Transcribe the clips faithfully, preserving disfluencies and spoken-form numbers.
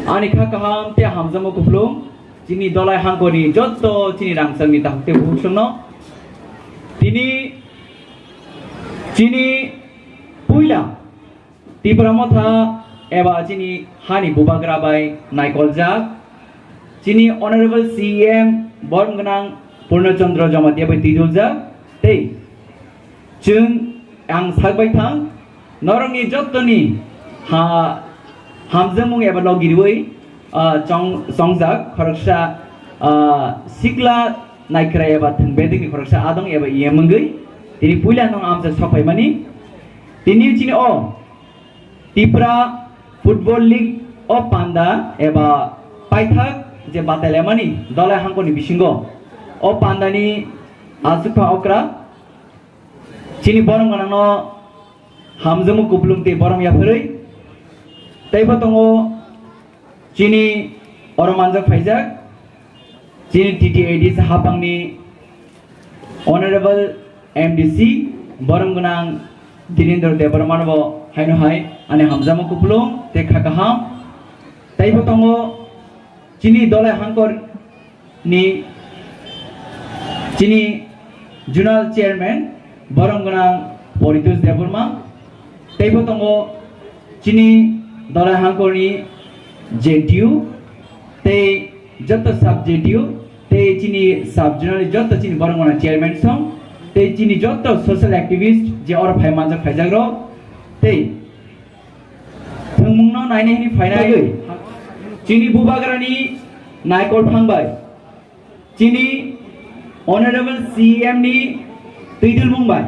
Ani kha kaham tei hamjakma kupulung chini Dolai Hangkoni jotto chini rangchakni takhuk tei bukhuk songno. Tini chini puila Tipra Motha eba chini hani bubagra bai naikoljak, chini Honorable C E M borom gwnang Purno Chandra Jamatia bai twiduljak, tei chwng ang sakbai thang, norokni jottoni ha hamjakmung eba logi riwi, ah, chong-, chongjak khoroksa, ah, sikla naikhrai eba thwng bedekni khoroksa adong eba E M wngwi tini puila nung amsa sokphaimani. Tini chini o Tipra Football League o panda eba paithak je batailaimani Dolai Hangkoni bisingo o pandani aswkha okra chini borom gwnangno hamjakmung kupulung tei borom yapharwi. Teibo tongo chini oro manjak phaijak, chini T T A D C hapangni Honorable M D C borom gwnang Dinendra Debbarma no bo haino hai ani hamjakmung kupulung tei kha kaham. Teibo tongo chini Dolai Hangkor ni chini Zonal Chairman borom gwnang Paritosh Debbarma, teibo tongo chini Dolai Hangkorni J T U tei joto sub J T U tei chini sub zonal ni joto chini borom gwnang chairman song tei chini joto social activist je oro phai manjak phaijak rok tei thwngmungno naina hini phainai chini bubagrani naikol phang bai, chini Honorable C E M ni twidulmung bai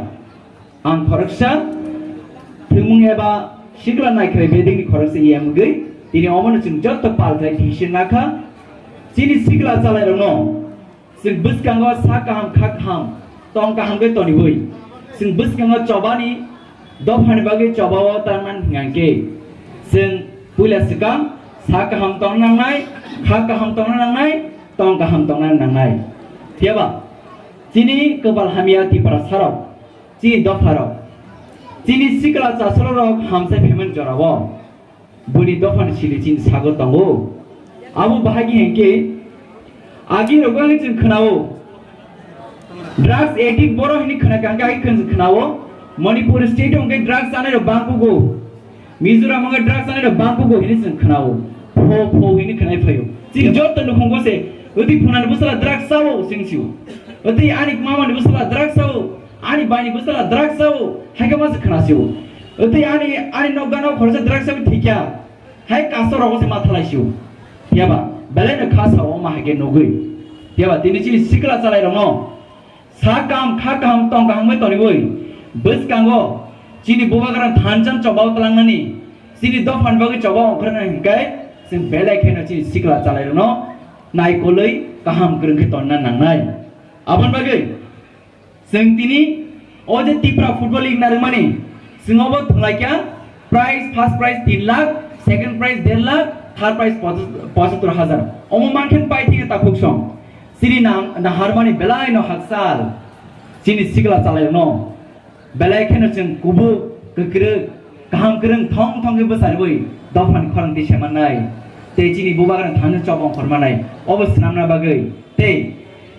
ang khoroksa thwngmung eba sikla naikhrai bedekni khoroksa E M wngwi tini omono chwng joto palthai thisir nakha. Chini sikla chalairokno chwng bwskango sa kaham kha kaham tong kaham khe toniwi chwng bwskango chobani dophani bagwi chobao tangna hwnkhe chwng puila swkang sa kaham tongna nangnai, kha kaham tongna nangnai, tong kaham tongna nangnai. Phiyaba chini kwpal hamya Tiprasarok, chini dopharok, chini sikla chasolorok hamsai phaimani jorao buini dophani sili chini sago tongo. Abo bahai khe hinkhe agi rogo ang chwng khwnao drugs addict borok hini khwna kangkhe agi khwna khwnao Manipur state o hwnkhe drugs chanai rok bang kugo, Mizoram o hwnkhe drugs chanai rok bang kugo hini chwng khwnao, pho pho hini khwnai phaio. Chini joto nukhungo se wtwi phunani bwsala drugs chao chwng sio, wtwi ani mamani bwsala drugs chao. Ani baini bwsala drugs chao, hai khe ma se khna sio. Tei ani, ani nokgano khoroksa drugs chao thikya, hai kastor rogo se ma thalai sio. Phiyaba, belai no kha sao ma hai khe nugwi. Phiyaba, tini chini sikla chalairokno sa kaham, kha kaham, tong kaham bai toniwi bwskango chini bubagra thansa chobao tlangnani, chini dophani bagwi chobao ongkhornani hwnkhe chwng belai kheno chini sikla chalairokno naikolwi kaham kwrwng khe tonna nangnai. Aboni bagwi Chwng tini o je Tipra Football League narwkmani, chwng obo thwnglaikha prize, first prize tin lakh, second prize der lakh, third prize pochattor hajar. Omo mankhe pai thikhe takhuk song. Chini nang naharmani belai no hakchal. Chini sikla chalairokno belai kheno chwng kubuk, kwkrwk, kaham kwrwng thong thong khe bwcharwi dophani khorang twi semannai. Tei chini bubagrang thani chobong khormanai. Obo swnamna bagwi. Tei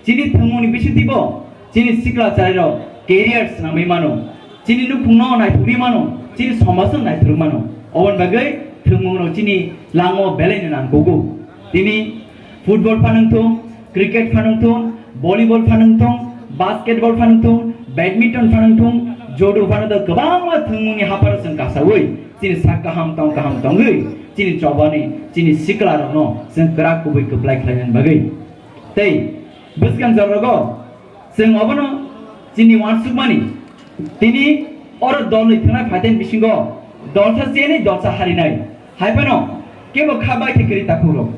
chini thwngmungni bisingtwibo chini sikla charairok career swnamwi mano, chini nukhungno naithokwi mano, chini somajno naithokwi mano. Oboni bagwi thwngmungrok chini lango belaino nangkugo. Tini football phano wngthung, cricket phano wngthung, volleyball phano wngthung, basketball phano wngthung, badminton phano wngthung, judo phano wngthung, kwbangma thwngmungni hapharo chwng kasawi chini sak kaham tong kaham tongwi chini chobani chini siklarokno chwng kwrak kubui kwplai khlainani bagwi. Tei bwskang jorrogo chwng obono chini uansukmani, tini oro dolni thwngnai phaitani bisingo dolsa chenwi dolsa harinai. Hai phano kebo kha bai khe kwrwi takhukrok.